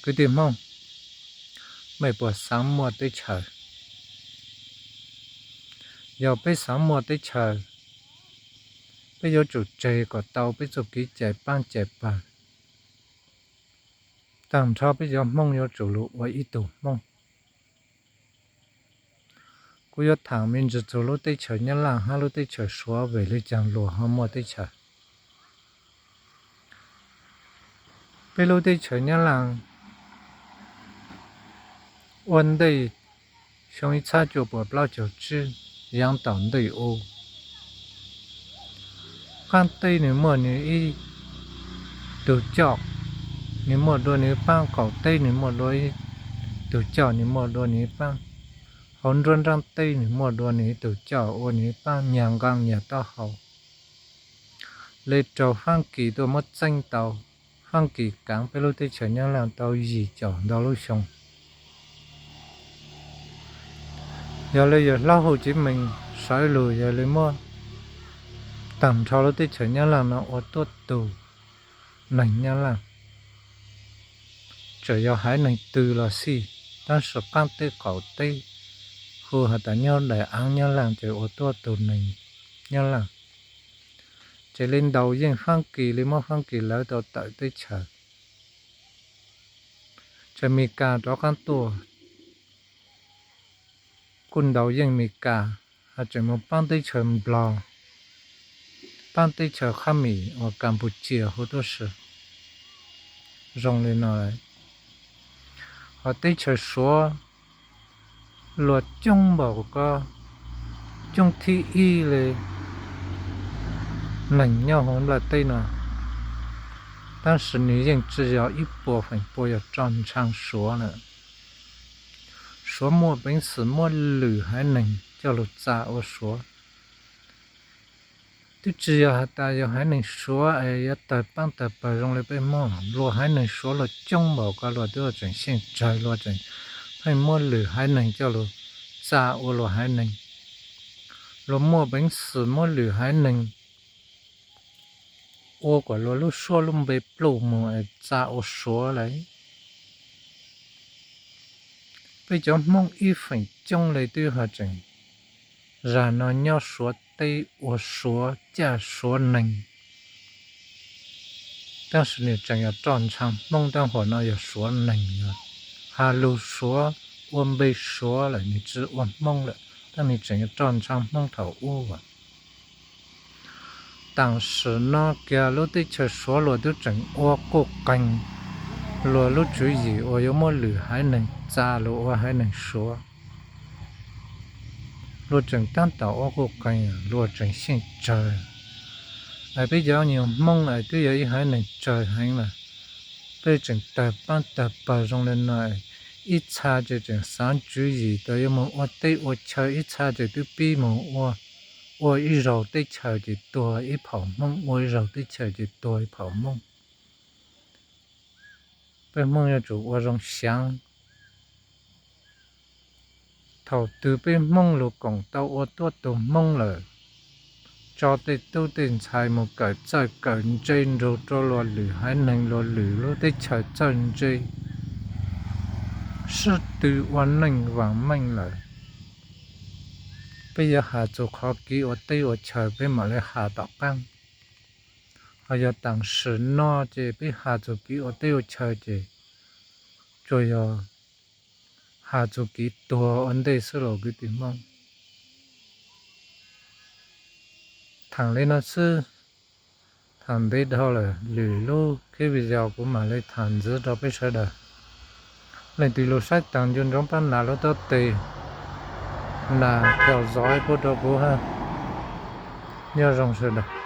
Kwv tij Hmoob, mej puas xaav muaj teb chaws? Yog peb xaav muaj teb chaws, peb yuav tsum tseg kom tau peb txuj kev cai paab cai pawg. Taag nrho peb cov Hmoob yuav tsum lug ua ib tug Hmoob. Kuv yuav thaam me ntsis txug lub teb chaws Nyab Laaj hab lub teb chaws Suav vim le caag luas ho muaj teb chaws. Peb lub teb chaws Nyab Laaj ua ntej xyoo ib txhab cuaj puas plaub caug tsib, yaav tom ntej u, qaab teb nwg muaj nwg ib tug coj, nwg muaj dua nwg paab. Qaum teb nwg muaj dua ib tug coj, nwg muaj dua nwg ib paab. Hauv nruab nraab teb nwg muaj dua nwg ib tug coj ua nwg ib paab, nyag nqaa nyag taub hau. Le raug Faab Kis tuaj muab txeeb tau. Faab Kis kaav peb lub teb chaws Nyab Laaj tau yim caum ntau lub xyoo. Yog le yawg hlob Hu Civ Mees sawv lug, yog le muab taag nrho lub teb chaws Nyab Laaj no ua tuab tug neeg Nyab Laaj. Txawm yog haiv neeg twg los xij, tab sis qaab teb qaum teb, hu has tas nyob daim aav Nyab Laaj ces ua tuab tug neeg Nyab Laaj. Ces le ntaus yeej Faab Kis, le muab Faab Kis lawv tau tawm teb chaws. Txawm Mes Kas rov qaab tuaj kuj ntaus yeej Mes Kas, hab tseem moog paab teb chaws Nplog, paab teb chaws Qhab Mim uas Kas Pus Cia huv tuab si. Zoo le no, hos teb chaws Suav luag coob npaum ko, coob thib ib le neeg nyob huv nplaj teb no, tab sis nwg yeej tsi yog ib puas feem pua yog roj ntshaav Suav na. Suav muaj peev xwm muab lwm haiv neeg coj lug txaa ua Suav. Twb tsi yog has tas yog haiv neeg Suav es yuav tawg paab tawg pawg zoo le peb Hmoob. Luag haiv neeg Suav luag coob npaum ko luag twb tseem xyeej tsawg, luag tseem pheej muab lwm haiv neeg coj lug txaa ua luag haiv neeg. Luag muaj peev xwm muab lwm haiv neeg ua kom luag lub suab lub npe pluj moog es txaa ua Suav lawm. Peb cov Hmoob ib feem coob le twb ho tseem zag no nyob Suav teb ua Suav caj Suav neeg. Tab sis nwg tseem yog roj ntshaav Hmoob, tab huam no yog Suav neeg, yog has lug Suav, ua npe Suav lawm, nwg tsi ua Hmoob lawm, tab nwg tseem yog roj ntshaav Hmoob thaum ub. Taam sim no kiag lub teb chaws Suav luag twb tseem ua quj qeeg, luag lub tswv yim uas yuav muab lwm haiv neeg txaa lug ua haiv neeg Suav, luag tseem taab tom ua quj qeeg, luag tseem xyeej tsawg. Es peb cov nyuas Hmoob es twb yog ib haiv neeg tsawg heev lawm, peb tseem tawg paab tawg pawg zoo le no. Ib txha ces tseem xaav tswv yim tas yuav moog ua teb ua chaw, ib txha ces twb pib moog ua, ua ib zaug teb chaws ces tuag ib phaum Hmoob, ua ib zaug teb chaws ces tuag ib phaum Hmoob. Peb Hmoob yuav tsum ua zoo xyaav. Thaum twg peb Hmoob lug koom tau ua tuab tug Hmoob lawm, tso tej tub tej ntxhais moog kawm txawj kawm ntse nrug rua luag lwm haiv neeg luag lwm lub teb chaws txawj ntse, sib tw ua neej vaam meej lawm, peb yuav has txug qhov kev ua teb ua chaw peb mam le has tom qaab. Ho yog taam sim no ces peb has txug kev ua teb ua chaw ces tsuas yog has txug kev tuag ua ntej xwb los kwv tij Hmoob. Thaam le no xwb, thaam ntev dhau lawm, lwm lub khib video kuv mam le thaam ntxiv rau peb sawv daws. Leej twg lug saib taag nco ntsoov pab nas lub taub teg, nas theo dõi pub rau kuv hab. Nyob zoo sawv daws.